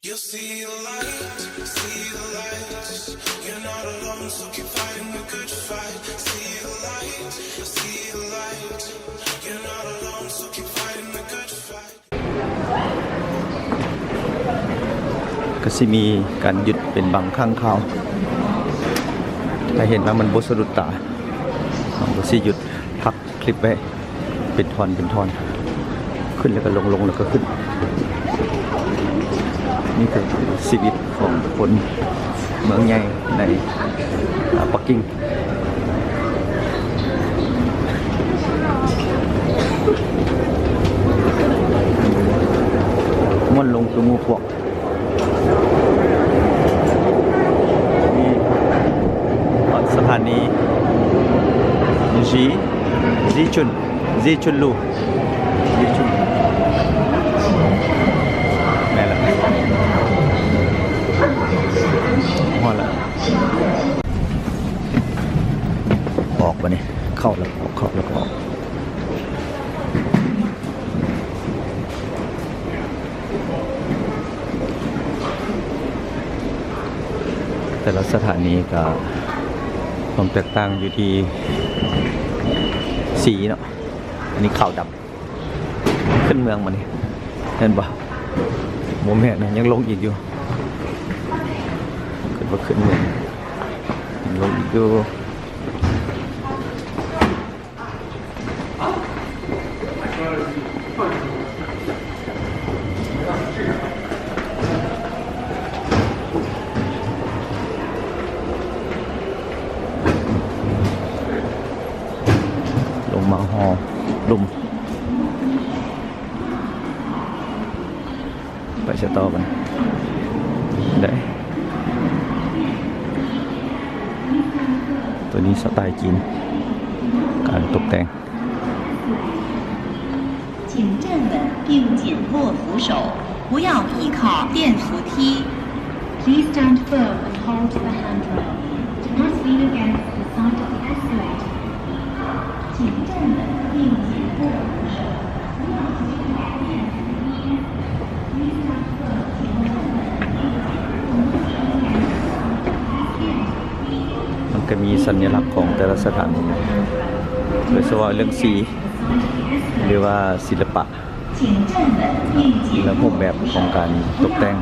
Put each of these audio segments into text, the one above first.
You'll see the light, see the light. You're not alone, so keep fighting the good fight. See the light, see the light. You're not alone, so keep fighting the good fight. ກໍຊິມີການຢຸດເປັນບາງຄັ້ງຄາວ ຖ້າເຫັນວ່າມັນບໍ່ສະດຸດຕາ ເຮົາກໍຊິຢຸດພັກຄລິບໄວ້ເປັນທ່ອນເປັນທ່ອນ ຂຶ້ນແລ້ວກໍລົງ ລົງແລ້ວກໍຂຶ້ນ. ນີ້ຄືຊີວິດຂອງຄົນເມືອງໃຫຍ່ໃນ ອາ ປັກກິ່ງ. ມ່ວນລົງຄືໝູ່ພວກ. ນີ້ຮອດສະຖານີ ຈີ ຈີຈຸນ ຈີຈຸນລູ ຈີຈຸນ ແມ່ນລະ ຮອດລະ. ອອກບາດນີ້ ເຂົ້າແລ້ວອອກ ເຂົ້າແລ້ວອອກ. ແຕ່ລະສະຖານີກໍຄວາມແຕກຕ່າງຢູ່ທີ່ສີເນາະ ອັນນີ້ຂາວດຳ. ຂຶ້ນເມືອງມານີ້ ແມ່ນບໍ່? ບໍ່ແມ່ນນະ ຍັງລົງອີກຢູ່ ຄິດວ່າຂຶ້ນເມືອງ ຍັງລົງອີກຢູ່. ລົງມາຫໍລຸ່ມ ໄປໃສຕໍ່ບັດນີ້ ໄດ້ ໂຕນີ້ສະໄຕຈີນ ການຕົກແຕ່ງ. 请站稳并紧握扶手，不要依靠电扶梯。Please stand firm and hold the handrail. Do not lean against the side of the escalator. 请站稳并紧握扶手，不要依靠电扶梯。Please stand firm and hold the handrail. Do not lean against the side of the escalator. ມັນກໍມີສັນຍະລັກຂອງແຕ່ລະສະຖານີ ໂດຍສະເພາະເລື່ອງສີ ຫຼືວ່າສິລະປະ ແລະ ຮູບແບບຂອງການຕົກແຕ່ງ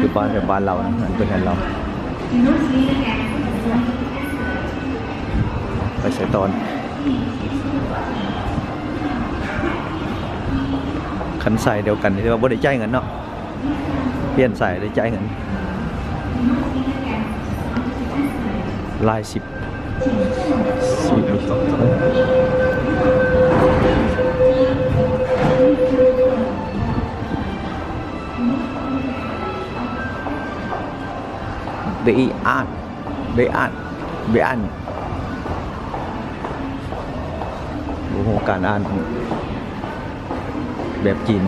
ຄືບ້ານແບບບ້ານລາວນະ ເຮືອນເພິ່ນເຮືອນລາວ. ໄປໃສຕໍ່ ຄັນສາຍດຽວກັນທີ່ວ່າບໍ່ໄດ້ຈ່າຍເງິນເນາະ. ປ່ຽນສາຍແລ້ວຈ່າຍເງິນ ຫຼາຍສິບ ສິບ ໄດ້ອ່ານ ໄດ້ອ່ານ ໄດ້ອ່ານ ບໍ່ຮູ້ການອ່ານແບບຈີນ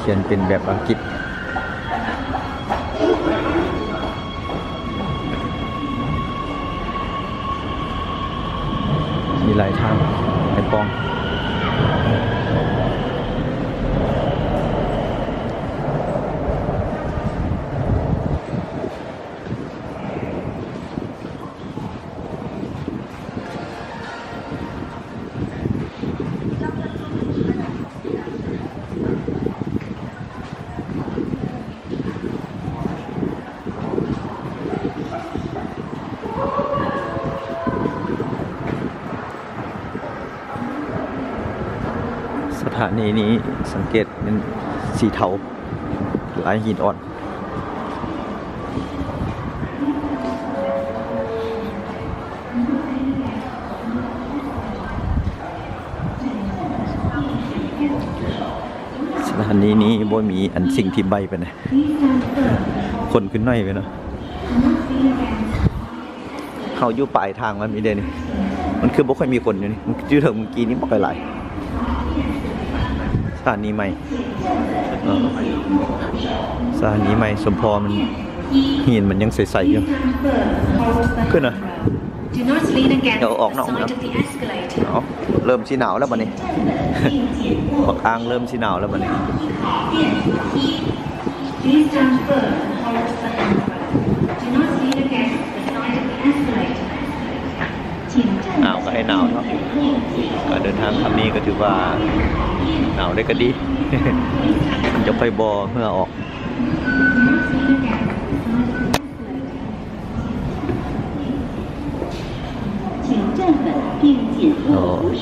ຂຽນເປັນແບບອັງກິດ. ມີຫຼາຍທາງ ຫຼາຍປ່ອງ. ສະຖານີນີ້ສັງເກດແມ່ນສີເທົາ ລາຍຫີນອ່ອນ. ສະຖານີນີ້ບໍ່ມີອັນສິ່ງທີ່ໃບ້ປານໃດ ຄົນຄືໜ້ອຍໄປເນາະ. ເຮົາຢູ່ປາຍທາງມັນມີເດ້ນີ້ ມັນຄືບໍ່ຄ່ອຍມີຄົນຢູ່ນີ້ ມັນຢູ່ເທິງມື້ກີ້ນີ້ບໍ່ຄ່ອຍຫຼາຍ. ສະຖານີໃໝ່ ເອີ ສະຖານີໃໝ່ສົມພໍ ມັນ ຫີນມັນຍັງໃສໆຢູ່ ຂຶ້ນນະ ດຽວອອກນອກເມືອງ. ເອົາ ເລີ່ມຊິໜາວແລ້ວບັດນີ້ ບັກອ່າງເລີ່ມຊິໜາວແລ້ວບັດນີ້. Please stand firm and hold the handrail. Do not leave the guests the side of the escalator. อ้าว ก็ให้หนาวเนาะ การเดินทางครั้งนี้ก็ถือว่าหนาวได้ก็ดี มันจะค่อยบ่เหงื่อออก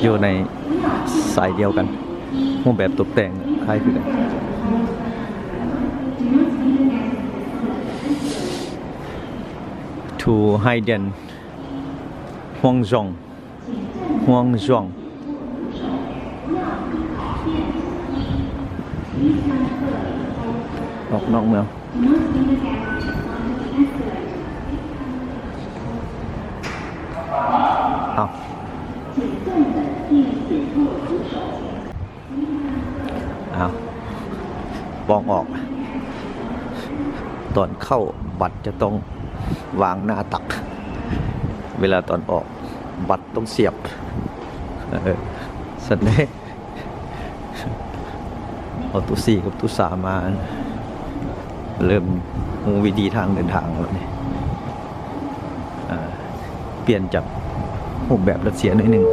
อยู่ในสายเดียวกัน รูปแบบตกแต่งคล้ายคือกัน To Haidian Huangzhong Huangzhong ออกนอกเมือง เอา เอา ปองออก ตอนเข้าบัตรจะต้องวางหน้าตัก เวลาตอนออกบัตรต้องเสียบ เออ สันเด้ เอาตู้สี่กับตู้สามมา เริ่มรู้วิธีทางเดินทางแล้วนี่ อ่า เปลี่ยนจากรูปแบบรัสเซียหน่อยหนึ่ง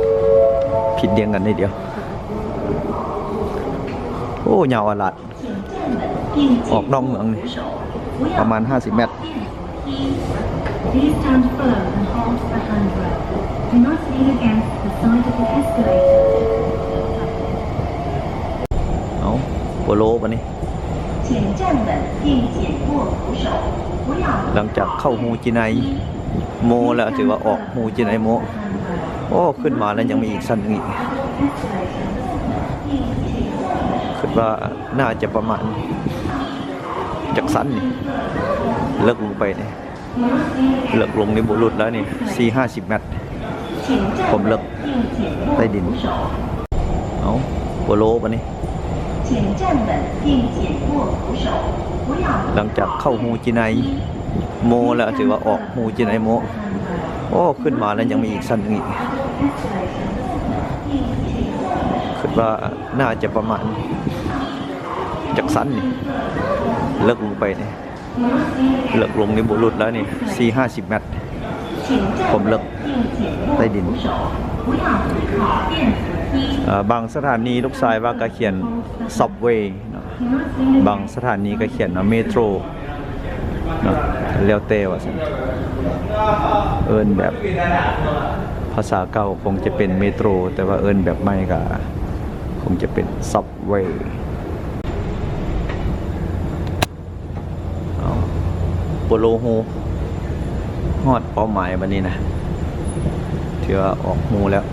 ผิดเรียงกันนิดเดียว โอ้ ยาวอลาด ออกนอกเมืองนี่ ประมาณห้าสิบเมตร Please stand firm and hold the handrail. Do not lean against the side of the escalator. เอา โปโลบัดนี้ 请站稳并紧握扶手，不要 หลังจากเข้าฮูจิไนโมแล้ว ถือว่าออกฮูจิไนโม โอ้ ขึ้นมาแล้วยังมีอีกชั้นหนึ่งอีก คิดว่าน่าจะประมาณ จักซั้นนี่ เลิกลงไปนี่ เลิกลงนี่บ่หลุดแล้วนี่ สี่ห้าสิบเมตร ความเลิกใต้ดิน เอา โปโลบัดนี้ หลังจากเข้าฮูจิไนโมแล้ว ถือว่าออกฮูจิไนโม โอ้ ขึ้นมาแล้วยังมีอีกชั้นหนึ่งอีก คิดว่าน่าจะประมาณ จักซั้นนี่ เลิกลงไปนี่ เลิกลงนี่บ่หลุดแล้วนี่ สี่ห้าสิบเมตร ความเลิกใต้ดิน เอ่อ บางสถานีลูกชายว่าก็เขียน subway เนาะ บางสถานีก็เขียนว่า metro เนาะ แล้วแต่ว่าซั่น เอิ้นแบบภาษาเก่าคงจะเป็น metro แต่ว่าเอิ้นแบบใหม่ก็คงจะเป็น subway เอา โปโลฮู ฮอดเป้าหมายบัดนี้นะ ถือว่าออกฮูแล้ว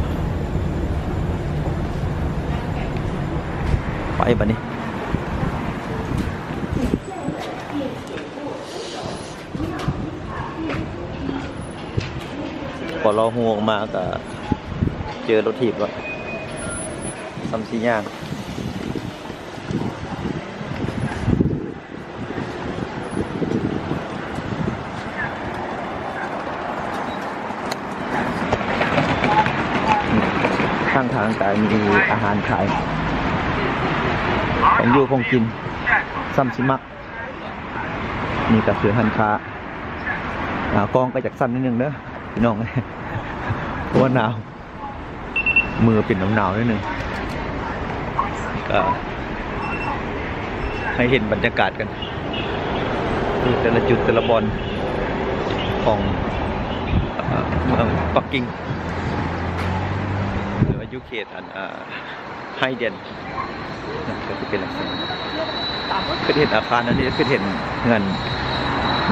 ไปบัดนี้ ปอลอฮูออกมาก็เจอรถถีบแล้ว ซ้ำสิย่าง ข้างทางก็มีอาหารขาย ของอยู่ของกิน ซ้ำสิมัก นี่ก็คือร้านค้า อ่า กล้องก็อยากสั่นนิดนึงเด้อพี่น้อง เพราะว่าหนาว มือเป็นหนาวๆนิดนึง ก็ให้เห็นบรรยากาศกัน แต่ละจุดแต่ละบ่อนของ เอ่อ เมืองปักกิ่ง หรือว่าอยู่เขตอัน เอ่อ ไฮเดน นะ ก็สิเป็นลักษณะ คือเห็นอาคารอันนี้ คือเห็นเฮือน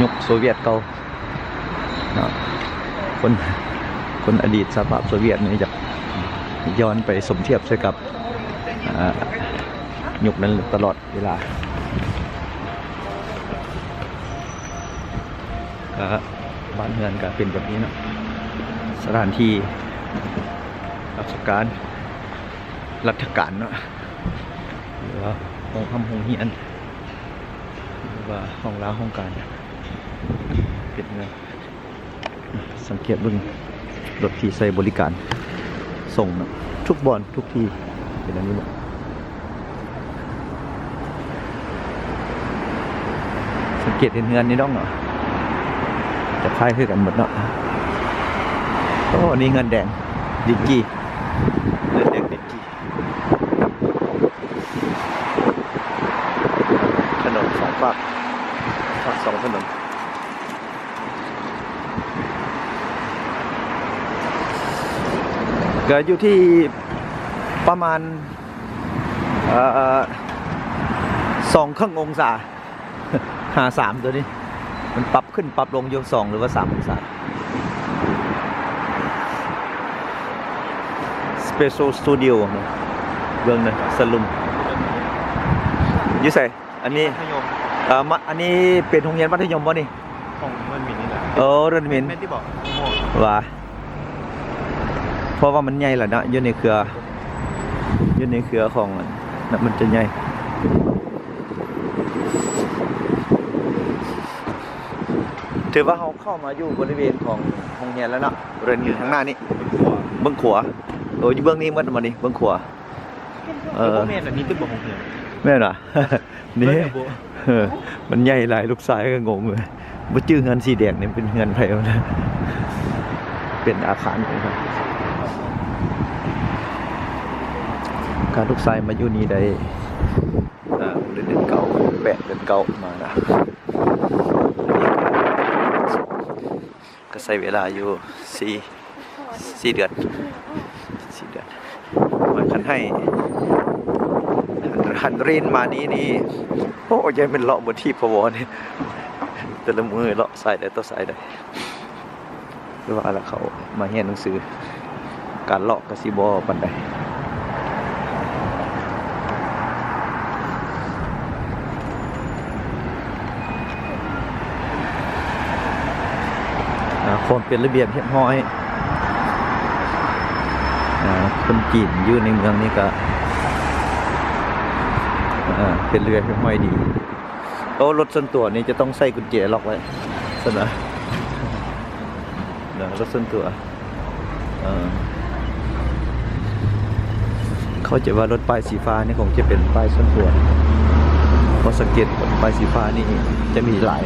ยุคโซเวียตเก่าเนาะ คน คนอดีตสหภาพโซเวียตนี่อยากย้อนไปสมเทียบใส่กับ อ่า ยุคนั้นตลอดเวลา ก็บ้านเฮือนก็เป็นแบบนี้เนาะ สถานที่ราชการ รัฐกาลเนาะ หรือว่าโรงธรรมโรงเรียน หรือว่าห้องลาห้องการ เป็นเมือง สังเกตเบิ่งรถที่ใช้บริการส่งเนาะ ทุกบ่อนทุกที่เป็นอันนี้หมด ສັງເກດເຫັນເຮືອນນີ້ດອກເນາະ ຈະຄ້າຍຄືກັນໝົດເນາະ. ໂອ້ ນີ້ເຮືອນແດງດິນຈີ່ ເຮືອນແດງດິນຈີ່ ຖະໜົນສອງຟາກ ຟາກສອງຖະໜົນ ກໍຢູ່ທີ່ປະມານ ເອີ ສອງເຄິ່ງອົງສາ ຫາສາມ ຕົວນີ້ ມັນປັບຂຶ້ນປັບລົງຢູ່ສອງ ຫຼືວ່າສາມອົງສາ. Special Studio ເບິ່ງນະ ສະຫຼຸມ ຢູ່ໃສ? ອັນນີ້ ມັດທະຍົມ ເອີ ມະ ອັນນີ້ເປັນໂຮງຮຽນມັດທະຍົມບໍ່ນີ້? ຂອງເຣນມິນນີ້ແຫຼະ. ເອີ ເຣນມິນ ແມ່ນຕິບໍ? ຫວາ ເພາະວ່າມັນໃຫຍ່ລະນະ ຢູ່ໃນເຄືອ ຢູ່ໃນເຄືອຂອງນັ້ນ ມັນຈະໃຫຍ່. ຖືວ່າເຮົາເຂົ້າມາຢູ່ບໍລິເວນຂອງໂຮງຮຽນແລ້ວເນາະ ເຣນມິນທາງໜ້ານີ້ ເບື້ອງຂວາ. ໂອ້ ຢູ່ເບື້ອງນີ້ໝົດບໍ່ນີ້ ເບື້ອງຂວາ? ເອີ ບໍ່ແມ່ນ ອັນນີ້ຄືບໍ່ໂຮງຮຽນ ແມ່ນຫວາ? ນີ້ ເບິ່ງແລ້ວບໍ່ ເອີ ມັນໃຫຍ່ຫຼາຍ ລູກຊາຍກໍງົງເລີຍ ບໍ່ຈື່ເຮືອນສີແດງນີ້ເປັນເຮືອນໃຜ ເປັນອາຄານ. ການລູກຊາຍມາຢູ່ນີ້ໄດ້ ເອີ ເດືອນເກົ້າ ແປດ ເດືອນເກົ້າມານະ ກໍໃຊ້ເວລາຢູ່ສີ່ ສີ່ເດືອນ ສີ່ເດືອນ. ຄັນໃຫ້ ຫັນເຣນມານີ້ນີ້ ໂອ້ ຢ່າແມ່ນເລາະບໍ່ທີ່ພະວອນີ້ ແຕ່ລະມື້ເລາະສາຍໃດຕໍ່ສາຍໃດ. ຄືວ່າລະ ເຂົາມາຮຽນໜັງສື ການເລາະກໍຊິບໍ່ປານໃດ. ອາ ຄວາມເປັນລະບຽບຮຽບຮ້ອຍ ອາ ຄົນຈີນຢູ່ໃນເມືອງນີ້ກໍ ອາ ເປັນລະບຽບຮຽບຮ້ອຍດີ. ໂອ້ ລົດສ່ວນຕົວນີ້ຈະຕ້ອງໃສ່ກຸນແຈລັອກໄວ້ຊັ້ນນະ ເນາະ ລົດສ່ວນຕົວ. ເອີ ເຂົ້າໃຈວ່າລົດປ້າຍສີຟ້ານີ້ຄົງຈະເປັນປ້າຍສ່ວນຕົວ ເພາະສັງເກດປ້າຍສີຟ້ານີ້ຈະມີຫຼາຍ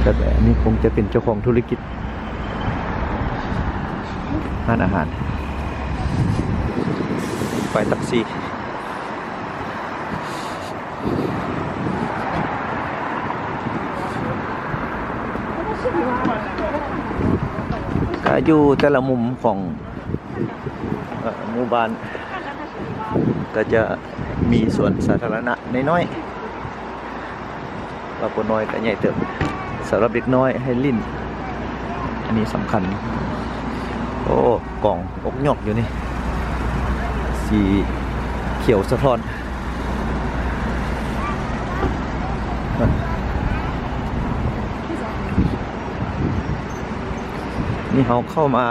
ແຕ່ ແຕ່ອັນນີ້ຄົງຈະເປັນເຈົ້າຂອງທຸລະກິດຮ້ານອາຫານ ປ້າຍແທັກຊີ. ກະຢູ່ແຕ່ລະມຸມຂອງ ເອີ ໝູ່ບ້ານ ກະຈະມີສວນສາທາລະນະນ້ອຍໆ ວ່າບໍ່ນ້ອຍກະໃຫຍ່ເຕີບ ສຳລັບເດັກນ້ອຍໃຫ້ຫຼິ້ນ ອັນນີ້ສຳຄັນ. ໂອ້ ກອງອົກຍອກຢູ່ນີ້ ສີຂຽວສະທ້ອນ. ນີ້ເຮົາເຂົ້າມາ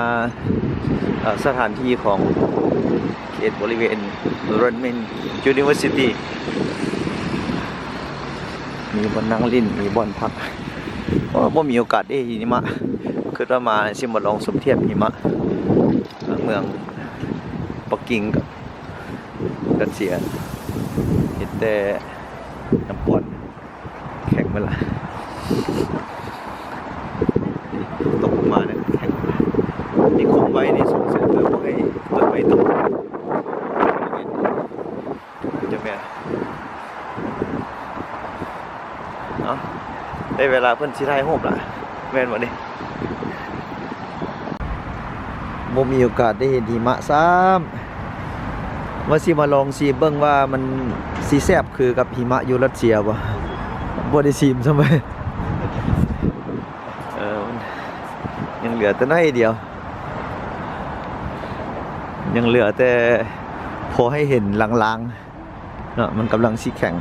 ເອີ ສະຖານທີ່ຂອງເຂດບໍລິເວນ Renmin University ມີບ່ອນນັ່ງຫຼິ້ນ ມີບ່ອນພັກ. ໂອ້ ບໍ່ມີໂອກາດໄດ້ເຫັນຫິມະ ຄິດວ່າມາຊິມາລອງສົມທຽບຫິມະ ເມືອງປັກກິ່ງກັບລັດເຊຍ ເຫັນແຕ່ນ້ຳກ້ອນ ແຂງເບິດລະ ຕົກລົງມານີ້ແຂງເບິດລະ. ນີ້ຄຸມໄວ້ນີ້ ສົງໄສເພື່ອບໍ່ໃຫ້ຕົ້ນໄມ້ຕົກ. ຈະແມ່ນ ເອົ້າ ໄດ້ເວລາເພິ່ນຊິຖ່າຍຮູບລະ ແມ່ນບໍ່ນີ້? ບໍ່ມີໂອກາດໄດ້ເຫັນຫິມະຊ້ຳ ວ່າຊິມາລອງຊີມເບິ່ງວ່າມັນຊິແຊບຄືກັບຫິມະຢູ່ລັດເຊຍບໍ່? ບໍ່ໄດ້ຊີມຊ້ຳ ເອີ ຍັງເຫຼືອແຕ່ໜ້ອຍດຽວ ຍັງເຫຼືອແຕ່ພໍໃຫ້ເຫັນລາງໆ ເນາະ ມັນກຳລັງຊິແຂງ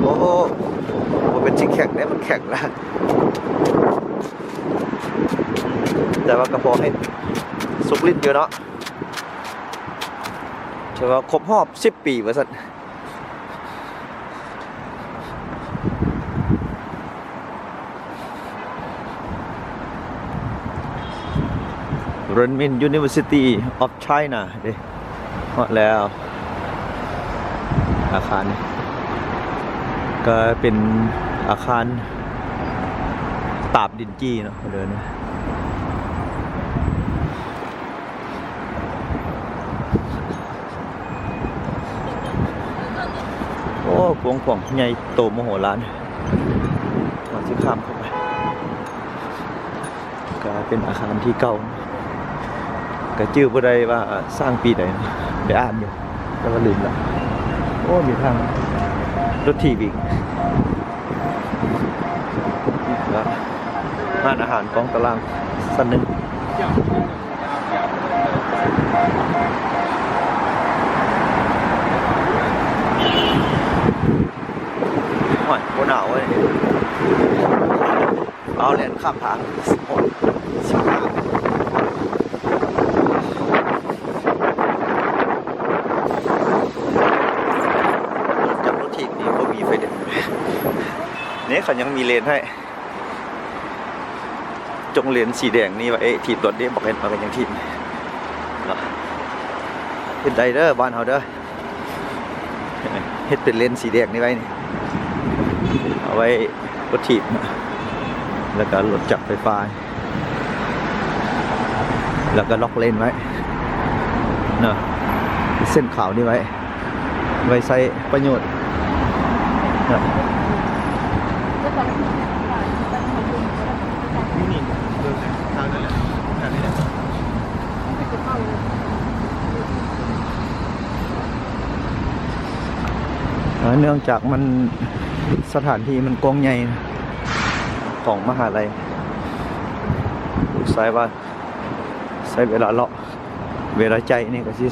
ໂອ້ ບໍ່ແມ່ນຊິແຂງເດ້ ມັນແຂງລະ ແຕ່ວ່າກໍພໍໃຫ້ສຸກຫຼິ້ນຢູ່ເນາະ ຖືວ່າຄົບຮອບສິບປີວ່າຊັ້ນ. Renmin University of China ເດ້ ຮອດແລ້ວ ອາຄານນີ້ ກໍເປັນອາຄານຕາບດິນຈີ່ເນາະ ເດີນ ໂອ້ ກວ້າງຂວາງໃຫຍ່ໂຕມະໂຫລານ ກ່ອນຊິຂ້າມເຂົ້າໄປ ກະເປັນອາຄານທີ່ເກົ່າ ກະຈື່ບໍ່ໄດ້ວ່າສ້າງປີໃດ ໄດ້ອ່ານຢູ່ ແຕ່ວ່າລືມລະ. ໂອ້ ມີທາງລົດຖີບອີກ ແລ້ວຮ້ານອາຫານກອງຕາລາງຊັ້ນໜຶ່ງ. ໂອ້ຍ ບໍ່ໜາວເວີຍ. ເອົາ ແລ່ນຂ້າມທາງ ສິບຫ້າ ຈັກລົດຖີບນີ້ບໍ່ມີໄຟແດງ ນີ້ເຂົາຍັງມີເລນໃຫ້ ຈົ່ງເລນສີແດງນີ້ໄວ້ຖີບລົດເດ້ ບັກເຫັນມັນກໍຍັງຖີບເນາະ ເຮັດໄດ້ເດີບ້ານເຮົາເດີ. ເຮັດເປັນເລນສີແດງນີ້ໄວ້ນີ້ ເອົາໄວ້ລົດຖີບ ແລ້ວກໍລົດຈັກໄຟຟ້າ ແລ້ວກໍລັອກເລນໄວ້ເນາະ ເສັ້ນຂາວນີ້ໄວ້ ໄວ້ໃຊ້ປະໂຫຍດເນາະ. ເນື່ອງຈາກມັນ ສະຖານທີ່ມັນກວ້າງໃຫຍ່ຂອງມະຫາໄລ ລູກຊາຍວ່າໃຊ້ເວລາເລາະ ເວລາໄຈນີ້ກໍຊິ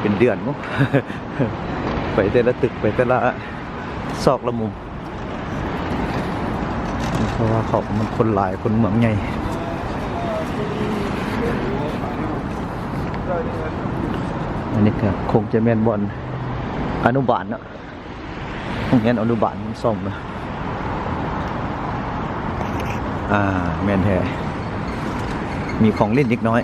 ເປັນເດືອນພຸ້ນ ໄປແຕ່ລະຕຶກ ໄປແຕ່ລະຊອກລະມຸມ. ເພາະວ່າເຂົາມັນຄົນຫຼາຍ ຄົນເມືອງໃຫຍ່ ອັນນີ້ກໍຄົງຈະແມ່ນບ່ອນອະນຸບານເນາະ ໂຮງຮຽນອະນຸບານມັນສ້ອມນະ ອ່າ ແມ່ນແທ້ ມີຂອງຫຼິ້ນເດັກນ້ອຍ.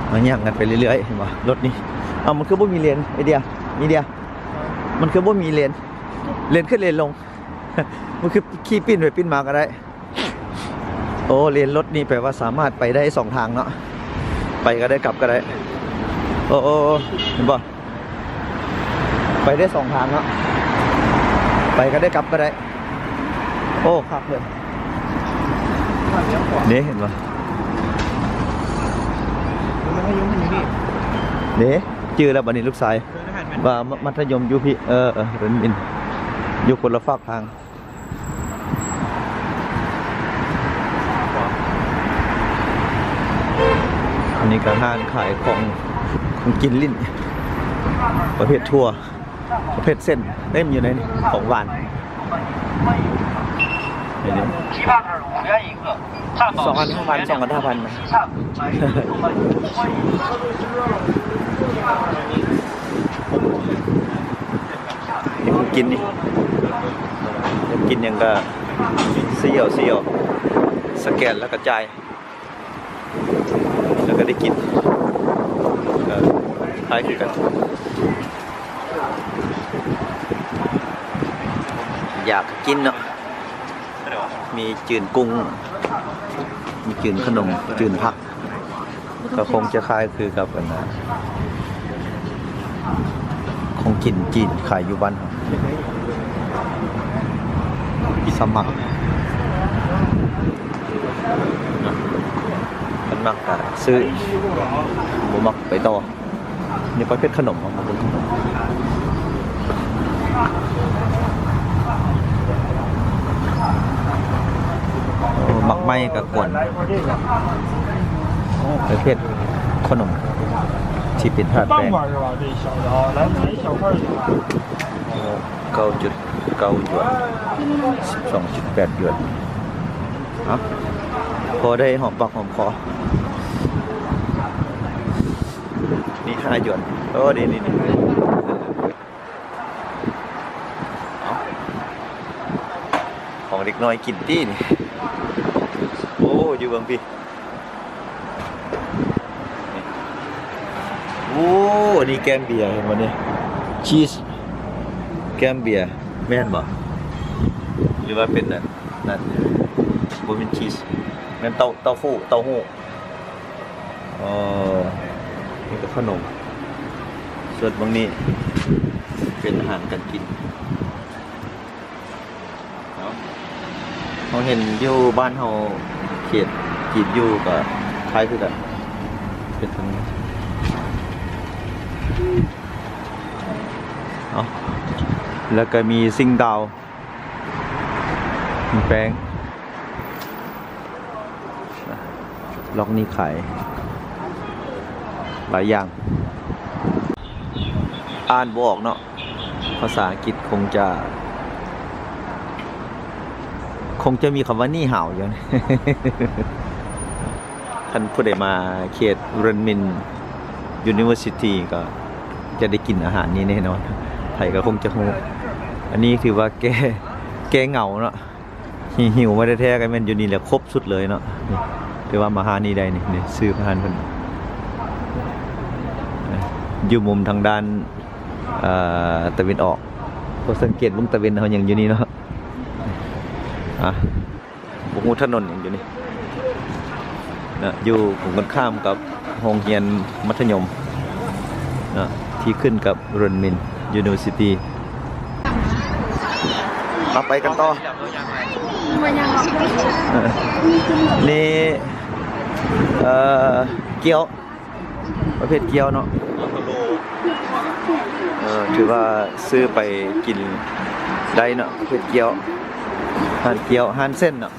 ເຮົາຍ່າງກັນໄປເລື້ອຍໆ ເຫັນບໍ່ ລົດນີ້ ເອົ້າ ມັນຄືບໍ່ມີເລນ ໄອເດຍ ມີເດຍ ມັນຄືບໍ່ມີເລນ ເລນຂຶ້ນເລນລົງ ມັນຄືຂີ່ປິ່ນໄປປິ່ນມາກໍໄດ້. ໂອ້ ເລນລົດນີ້ແປວ່າສາມາດໄປໄດ້ສອງທາງເນາະ ໄປກໍໄດ້ ກັບກໍໄດ້. ໂອ້ ໂອ້ ໂອ້ ເຫັນບໍ່? ໄປໄດ້ສອງທາງເນາະ ໄປກໍໄດ້ ກັບກໍໄດ້. ໂອ້ ຄັກເລີຍ ນີ້ເຫັນບໍ່? ນີ້ ຈື່ແລ້ວບັດນີ້ ລູກຊາຍວ່າມັດທະຍົມຢູ່ພີ້ ເອີ ເອີ ເປັນມິນ ຢູ່ຄົນລະຟາກທາງ. ອັນນີ້ກໍຮ້ານຂາຍຂອງ ຂອງກິນຫຼິ້ນ ປະເພດຖົ່ວ ປະເພດເສັ້ນ ເຕັມຢູ່ໃນນີ້ ຂອງຫວານ ນີ້ ສອງອັນຫ້າພັນ ສອງອັນຫ້າພັນນະ. ນີ້ຂອງກິນນີ້ ຢາກກິນຫຍັງກໍຊື້ເອົາ ຊື້ເອົາ ສະແກນແລ້ວກໍຈ່າຍ ແລ້ວກໍໄດ້ກິນ ກໍຄ້າຍຄືກັນ ຢາກກິນເນາະ. ມີຈືນກຸ້ງ ມີຈືນຂະໜົມ ຈືນຜັກ ກໍຄົງຈະຄ້າຍຄືກັບອັນນ່າ ຂອງກິນຈີນຂາຍຢູ່ບ້ານເຮົາ ສະໝັກ ເນາະ ຄັນມັກກໍຊື້ ບໍ່ມັກໄປຕໍ່. ນີ້ປະເພດຂະໜົມເນາະ ໂອ້ ໝາກໄມ້ກໍກວນ ໂອ້ ປະເພດຂະໜົມທີ່ເປັນທາດແປ້ງ ເກົ້າຈຸດເກົ້າຢວນ ສິບສອງຈຸດແປດຢວນ ເອົາ ພໍໄດ້ຫອມປາກຫອມຄໍ. ນີ້ຫ້າຢວນ ໂອ້ ນີ້ ນີ້ ນີ້ ເອົາ ຂອງເດັກນ້ອຍກິນຕິນີ້ ໂອ້ ຢູ່ເບິ່ງພີ້ ໂອ້ ອັນນີ້ແກ້ມເບຍ ເຫັນບໍ່ນີ້? ຊີສແກ້ມເບຍ ແມ່ນບໍ່? ຫຼືວ່າເປັນອັນນັ້ນ? ບໍ່ແມ່ນຊີສ ແມ່ນເຕົ້າ ເຕົ້າຫູ້ ເຕົ້າຫູ້. ອໍ ນີ້ກໍຂະໜົມ ສ່ວນບາງນີ້ເປັນອາຫານການກິນ. ເຮົາເຫັນຢູ່ບ້ານເຮົາ ເຂດຈີນຢູ່ກໍຄ້າຍຄືກັນ ເປັນທາງນີ້. ເອົາ ແລ້ວກໍມີຊິງດາວ ມີແປ້ງ ລັອກນີ້ຂາຍຫຼາຍຢ່າງ ອ່ານບໍ່ອອກເນາະ. ພາສາອັງກິດຄົງຈະ ຄົງຈະມີຄຳວ່າ ນີ້ຫາວ ຢູ່. ຄັນຜູ້ໃດມາເຂດ Renmin University ກໍຈະໄດ້ກິນອາຫານນີ້ແນ່ນອນ ໃຜກໍຄົງຈະຮູ້. ອັນນີ້ຖືວ່າແກ້ ແກ້ເຫງົາເນາະ. ຫິ ຫິວມາແທ້ໆ ກໍແມ່ນຢູ່ນີ້ແຫຼະ ຄົບສຸດເລີຍເນາະ. ນີ້ ຖືວ່າມາຫານີ້ໄດ້ນີ້ ນີ້ ຊື້ອາຫານເພິ່ນ ຢູ່ມຸມທາງດ້ານ ເອີ ຕາເວັນອອກ. ພໍສັງເກດເບິ່ງຕາເວັນເຮົາຍັງຢູ່ນີ້ເນາະ. ອ່ະ ບໍ່ຮູ້ຖະໜົນຫຍັງຢູ່ນີ້ນະ ຢູ່ກົງກັນຂ້າມກັບ ໂຮງຮຽນມັດທະຍົມເນາະ ທີ່ຂຶ້ນກັບ Renmin University. ມາໄປກັນຕໍ່ ນີ້ ເອີ ກຽວ ປະເພດກຽວເນາະ. ເອີ ຖືວ່າຊື້ໄປກິນໄດ້ເນາະ ປະເພດກຽວ ຮ້ານກຽວ ຮ້ານເສັ້ນເນາະ.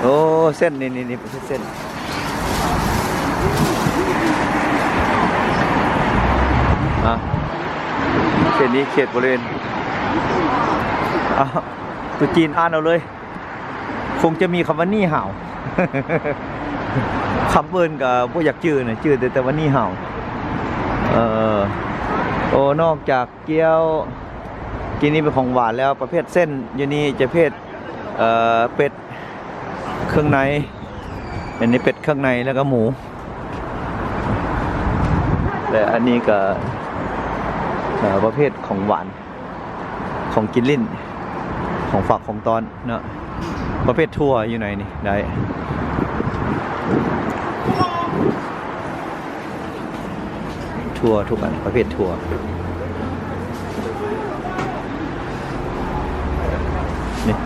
ໂອ້ ເສັ້ນ ນີ້ ນີ້ ນີ້ ເສັ້ນ ອ່ະ ເຂດນີ້ເຂດບໍລິເວນ ອ່ະ ຕົວຈີນອ່ານເອົາເລີຍ ຄົງຈະມີຄຳວ່າ ນີ້ຫາວ. ຄຳເອີ້ນກໍບໍ່ຢາກຈື່ນະ ຈື່ແຕ່ ແຕ່ວ່າ ນີ້ຫາວ. ເອີ ໂອ້ ນອກຈາກ ກຽວ ກິນນີ້ເປັນຂອງຫວານແລ້ວ ປະເພດເສັ້ນຢູ່ນີ້ຈະເພດ ເອີ ເປັດເຄື່ອງໃນ ອັນນີ້ເປັດເຄື່ອງໃນ ແລ້ວກໍໝູ ແລະ ອັນນີ້ກໍ ເອີ ປະເພດຂອງຫວານ ຂອງກິນຫຼິ້ນ ຂອງຝາກຂອງຕ້ອນເນາະ. ປະເພດຖົ່ວຢູ່ໃນນີ້ໄດ້ ຖົ່ວທຸກອັນ ປະເພດຖົ່ວ ນີ້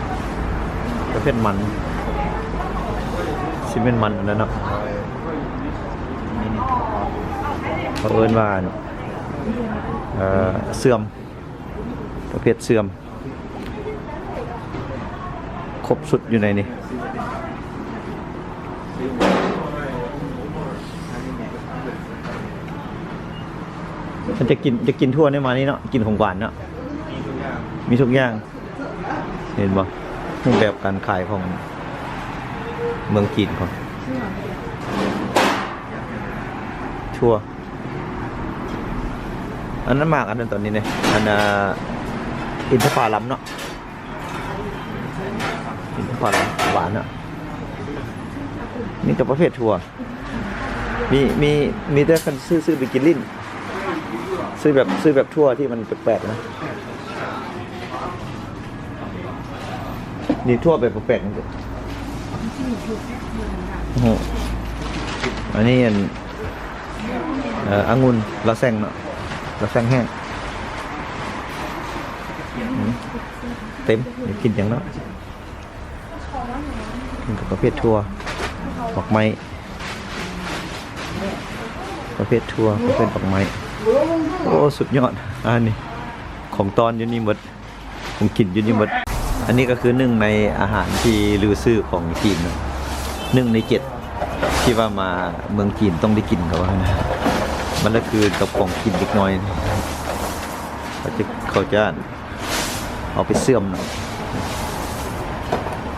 ປະເພດມັນ ຊິແມ່ນມັນອັນນັ້ນເນາະ. ນີ້ ນີ້ ເຂົາເອີ້ນວ່າ ເອີ ເຊື່ອມ ປະເພດເຊື່ອມ ຄົບຊຸດຢູ່ໃນນີ້. ມັນຈະກິນ ຈະກິນທົ່ວນີ້ມານີ້ເນາະ ກິນຂອງຫວານເນາະ ມີທຸກຢ່າງ. ເຫັນບໍ່? ຮູບແບບການຂາຍຂອງເມືອງຈີນເຂົາ ຖົ່ວ ອັນນັ້ນໝາກອັນນັ້ນຕອນນີ້ເດ້ ອັນ ອ່າ ອິນທະຜາລຳເນາະ ອິນທະຜາລຳຫວານເນາະ ມີແຕ່ປະເພດຖົ່ວ. ມີ ມີ ມີແຕ່ຄັນຊື້ ຊື້ໄປກິນຫຼິ້ນ ຊື້ແບບ ຊື້ແບບຖົ່ວທີ່ມັນແປກໆນະ ນີ້ຖົ່ວແບບແປກໆນີ້. ໂອ້ໂຫ ອັນນີ້ອັນ ເອີ ອະງຸ່ນລາແຊງເນາະ ລາແຊງແຫ້ງ ອືມ ເຕັມ ຢາກກິນຫຍັງເນາະ. ມັນກໍປະເພດຖົ່ວ ໝາກໄມ້ ປະເພດຖົ່ວ ປະເພດໝາກໄມ້. ໂອ້ ສຸດຍອດ ອັນນີ້ຂອງຕ້ອນຢູ່ນີ້ໝົດ ຂອງກິນຢູ່ນີ້ໝົດ. ອັນນີ້ກໍຄືໜຶ່ງໃນອາຫານທີ່ລືຊື່ຂອງຈີນເນາະ ໜຶ່ງໃນເຈັດທີ່ວ່າມາເມືອງຈີນຕ້ອງໄດ້ກິນ ເຂົາວ່າຫັ້ນນະ. ມັນລະຄືກັບຂອງກິນເດັກນ້ອຍ ເຂົາຈະ ເຂົາຈະ ເອົາໄປເຊື່ອມເນາະ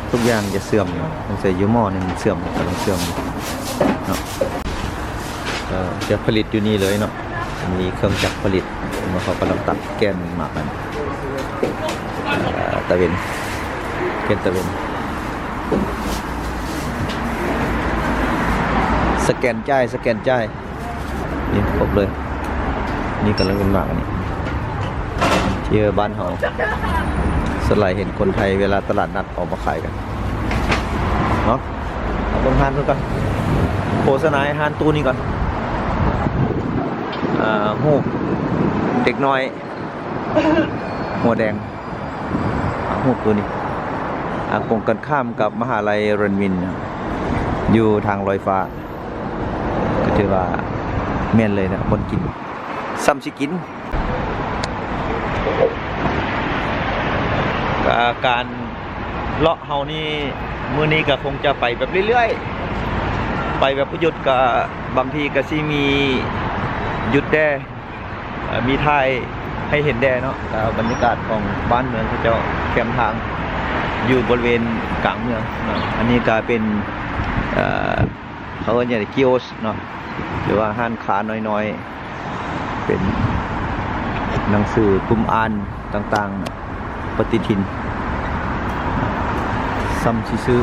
ທຸກຢ່າງຈະເຊື່ອມເນາະ ສົງໄສຢູ່ໝໍ້ນີ້ມັນເຊື່ອມ ກຳລັງເຊື່ອມເນາະ ເອີ ຈະຜະລິດຢູ່ນີ້ເລີຍເນາະ ມີເຄື່ອງຈັກຜະລິດ ເຂົາກຳລັງຕັດແກ່ນໝາກມັນ ເອີ ຕາເວັນ ແກ່ນຕາເວັນ ສະແກນຈ່າຍ ສະແກນຈ່າຍ ນີ້ຄົບເລີຍ ນີ້ກຳລັງເປັນໝາກອັນນີ້ ທີ່ບ້ານເຮົາ ສ່ວນຫຼາຍເຫັນຄົນໄທເວລາຕະຫຼາດນັດອອກມາຂາຍກັນເນາະ. ເອົາເບິ່ງຮ້ານເພິ່ນກ່ອນ ໂຄສະນາໃຫ້ຮ້ານຕູ້ນີ້ກ່ອນ. ອາ ຮູບເດັກນ້ອຍຫົວແດງ ອາ ຮູບຕູ້ນີ້ ອາ ກົງກັນຂ້າມກັບມະຫາໄລຣັນມິນ ຢູ່ທາງລອຍຟ້າ ກໍຖືວ່າແມ່ນເລີຍນະ ບ່ອນກິນ ສ່ຳຊິກິນ. ກະການເລາະເຮົານີ້ ມື້ນີ້ກະຄົງຈະໄປແບບເລື້ອຍໆ ໄປແບບບໍ່ຢຸດ ກະບາງທີກະຊິມີຢຸດແດ່ ເອີ ມີຖ່າຍໃຫ້ເຫັນແດ່ເນາະ. ກະບັນຍາກາດຂອງບ້ານເມືອງເຂົາເຈົ້າແຄມທາງ ຢູ່ບໍລິເວນກາງເມືອງເນາະ. ອັນນີ້ກະເປັນ ເອີ ເຂົາເອີ້ນຫຍັງ ກິໂອສເນາະ ຫຼືວ່າຮ້ານຄ້ານ້ອຍໆ ເປັນໜັງສືກຸ່ມອ່ານຕ່າງໆ ປະຕິທິນ ສ່ຳຊິຊື້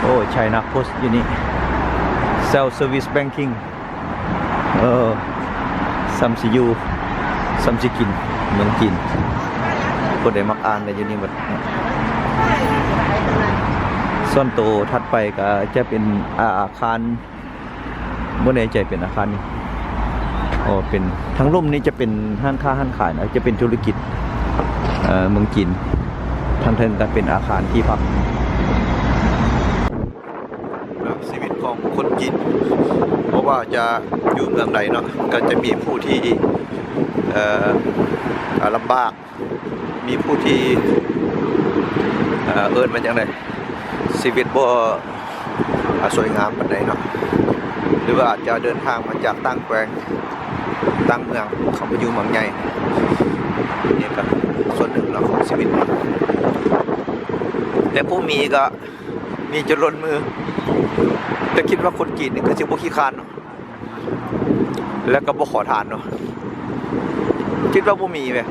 ໂອ້ ໄຊນາໂພສຢູ່ນີ້ ເຊລເຊີວິສແບັງກິງ ເອີ ສ່ຳຊິຢູ່ ສ່ຳຊິກິນ ເມືອງຈີນ ຜູ້ໃດມັກອ່ານກະຢູ່ນີ້ໝົດ. ສ່ວນໂຕຖັດໄປກະຈະເປັນ ອາ ອາຄານ ບໍ່ແນ່ໃຈເປັນອາຄານນີ້ ອໍ ເປັນ ທາງລຸ່ມນີ້ຈະເປັນຮ້ານຄ້າຮ້ານຂາຍນະ ຈະເປັນທຸລະກິດ ເອີ ເມືອງຈີນ ທາງເທິງກະເປັນອາຄານທີ່ພັກ. ຊີວິດຂອງຄົນຈີນ ບໍ່ວ່າຈະຢູ່ເມືອງໃດເນາະ ກະຈະມີຜູ້ທີ່ ເອີ ລຳບາກ ມີຜູ້ທີ່ ເອີ ເອີ້ນວ່າຈັ່ງໃດ ຊີວິດບໍ່ ອາ ສວຍງາມປານໃດເນາະ ຫຼືວ່າອາດຈະເດີນທາງມາຈາກຕ່າງແຂວງຕ່າງເມືອງ ເຂົ້າມາຢູ່ເມືອງໃຫຍ່. ນີ້ກະສ່ວນໜຶ່ງເນາະຂອງຊີວິດ ແຕ່ຜູ້ມີກະມີຈົນລົ້ນມື ແຕ່ຄິດວ່າຄົນຈີນນີ້ຄືຊິບໍ່ຂີ້ຄ້ານເນາະ ແລ້ວກໍບໍ່ຂໍທານເນາະ ຄິດວ່າບໍ່ມີເວີຍ.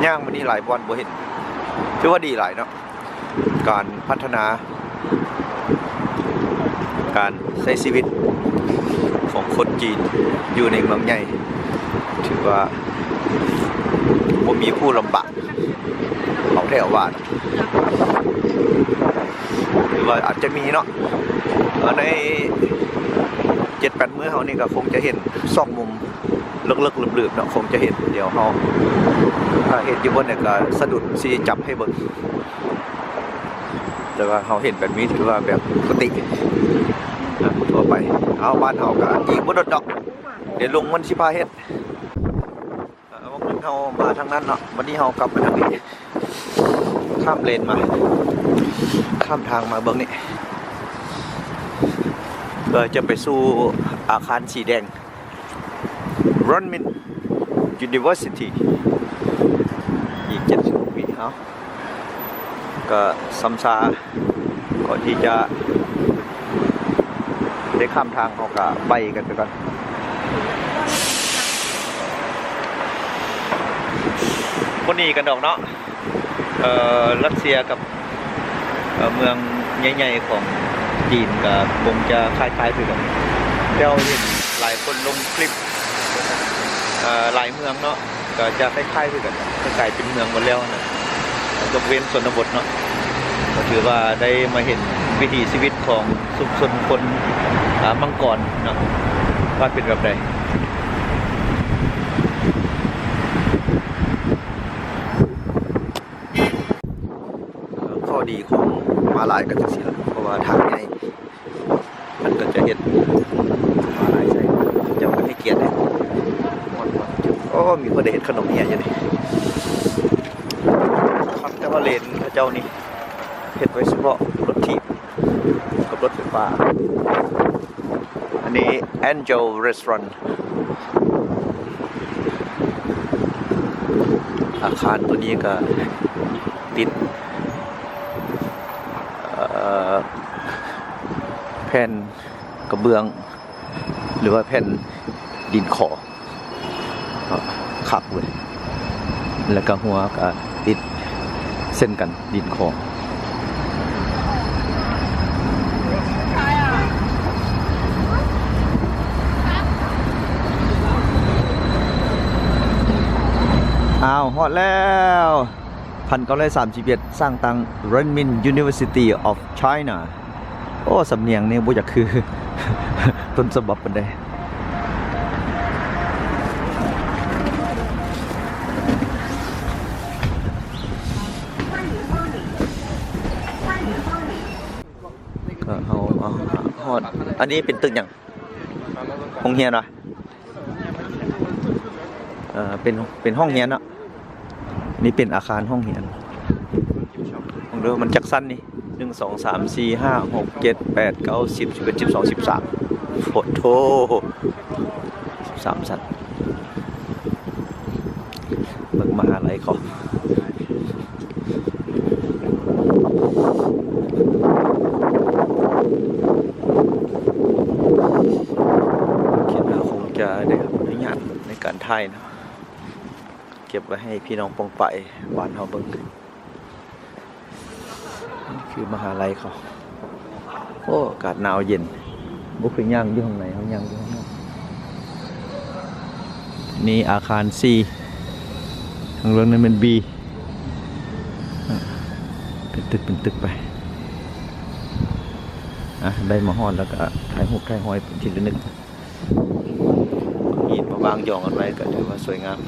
ຍ່າງມານີ້ຫຼາຍບ່ອນບໍ່ເຫັນ ຖືວ່າດີຫຼາຍເນາະ ການພັດທະນາ ການໃຊ້ຊີວິດຂອງຄົນຈີນຢູ່ໃນເມືອງໃຫຍ່ ຖືວ່າບໍ່ມີຜູ້ລຳບາກ ເອົາແທ້ເອົາວ່າ ຫຼືວ່າອາດຈະມີເນາະ ໃນເຈັດແປດມື້ເຮົານີ້ກໍຄົງຈະເຫັນຊອກມຸມເລິກໆ ລືບໆ ເນາະ ຄົງຈະເຫັນ. ດຽວເຮົາ ຖ້າເຫັນຢູ່ບ່ອນໃດກໍສະດຸດຊິຈັບໃຫ້ເບິ່ງ ແຕ່ວ່າເຮົາເຫັນແບບນີ້ຖືວ່າແບບປົກກະຕິນະ ທົ່ວໄປ. ເອົາ ບ້ານເຮົາກໍອີກບໍ່ດົນດອກ ດຽວລຸງມັນຊິພາເຮັດ. ເອີ ວັນໜຶ່ງເຮົາມາທາງນັ້ນເນາະ ວັນນີ້ເຮົາກັບມາທາງນີ້ ຂ້າມເລນມາ ຂ້າມທາງມາເບິ່ງນີ້ ເພື່ອຈະໄປສູ່ອາຄານສີແດງ ຣັນມິນຢູນິເວີຊິຕີ ອີກເຈັດສິບຫົກປີ. ເຮົາ ກໍຊຳຊາ ກ່ອນທີ່ຈະໄດ້ຂ້າມທາງ ເຮົາກໍໄປກັນໄປກ່ອນ ບໍ່ໜີກັນດອກເນາະ. ເອີ ຣັດເຊຍກັບ ເອີ ເມືອງໃຫຍ່ໆຂອງຈີນກໍຄົງຈະຄ້າຍໆຄືກັນ ແຕ່ເຮົາເຫັນຫຼາຍຄົນລົງຄລິບ ເອີ ຫຼາຍເມືອງເນາະ ກໍຈະຄ້າຍໆຄືກັນ ກໍກາຍເປັນເມືອງໝົດແລ້ວນະ ຍົກເວັ້ນຊົນນະບົດເນາະ. ກໍຖືວ່າໄດ້ມາເຫັນວິຖີຊີວິດຂອງຊຸມຊົນຄົນ ອາ ມັງກອນເນາະ ວ່າເປັນແບບໃດ. ຂໍ້ດີຂອງມາລາຍກໍຈັ່ງຊີ້ລະ ເພາະວ່າທາງໃຫຍ່ ເພິ່ນກໍຈະເຮັດມາລາຍໃສ່ ເຈົ້າກໍໃຫ້ກຽດເດ້. ໂອ້ ມີຄົນໄດ້ເຮັດຂະໜົມເຮຍຢູ່ນີ້ ຄັກແຕ່ວ່າເລນເຂົາເຈົ້ານີ້ເຮັດໄວ້ສະເພາະລົດຖີບກັບລົດໄຟຟ້າ. ອັນນີ້ Angel Restaurant ອາຄານໂຕນີ້ກໍຕິດ ເອີ ແຜ່ນກະເບື້ອງ ຫຼືວ່າແຜ່ນດິນຂໍ ຄັກເວີຍ ແລ້ວກະຮົ້ວກະຕິດເຊັ່ນກັນ ດິນຂໍ. ຮອດແລ້ວ ພັນເກົ້າຮ້ອຍສາມສິບເອັດ ສ້າງຕັ້ງ Renmin University of China. ໂອ້ ສຳນຽງນີ້ບໍ່ຢາກຄືຕົ້ນສະບັບປານໃດ. ກໍເຮົາມາຮອດ ອັນນີ້ເປັນຕຶກຫຍັງ? ໂຮງຮຽນຫວາ? ເອີ ເປັນ ເປັນຫ້ອງຮຽນເນາະ. ນີ້ເປັນອາຄານຫ້ອງຮຽນ. ເບິ່ງເດີ ມັນຈັກຊັ້ນນີ້? ໜຶ່ງ ສອງ ສາມ ສີ່ ຫ້າ ຫົກ ເຈັດ ແປດ ເກົ້າ ສິບ ສິບເອັດ ສິບສອງ ສິບສາມ ໂອ້ໂທ ສິບສາມຊັ້ນ. ເບິ່ງມະຫາໄລເຂົາ ຄິດວ່າຄົງຈະໄດ້ຮັບອະນຸຍາດໃນການຖ່າຍເນາະ. ເກັບໄວ້ໃຫ້ພີ່ນ້ອງປ້ອງປາຍບ້ານເຮົາເບິ່ງ. ນີ້ຄືມະຫາໄລເຂົາ. ໂອ້ ອາກາດໜາວເຢັນ. ບໍ່ຄືຍ່າງຢູ່ຂ້າງໃນ, ເຮົາຍ່າງຢູ່ຂ້າງນອກ. ນີ້ອາຄານສີ່ ທາງເບື້ອງນັ້ນແມ່ນບີ ເປັນຕຶກເປັນຕຶກໄປ. ອ່ະ ໄດ້ມາຮອດແລ້ວກໍຖ່າຍຮູບຖ່າຍຮອຍເປັນທີ່ລະນຶກ. ຫີນມາວາງຢອງກັນໄວ້ກໍຖືວ່າສວຍງາມ.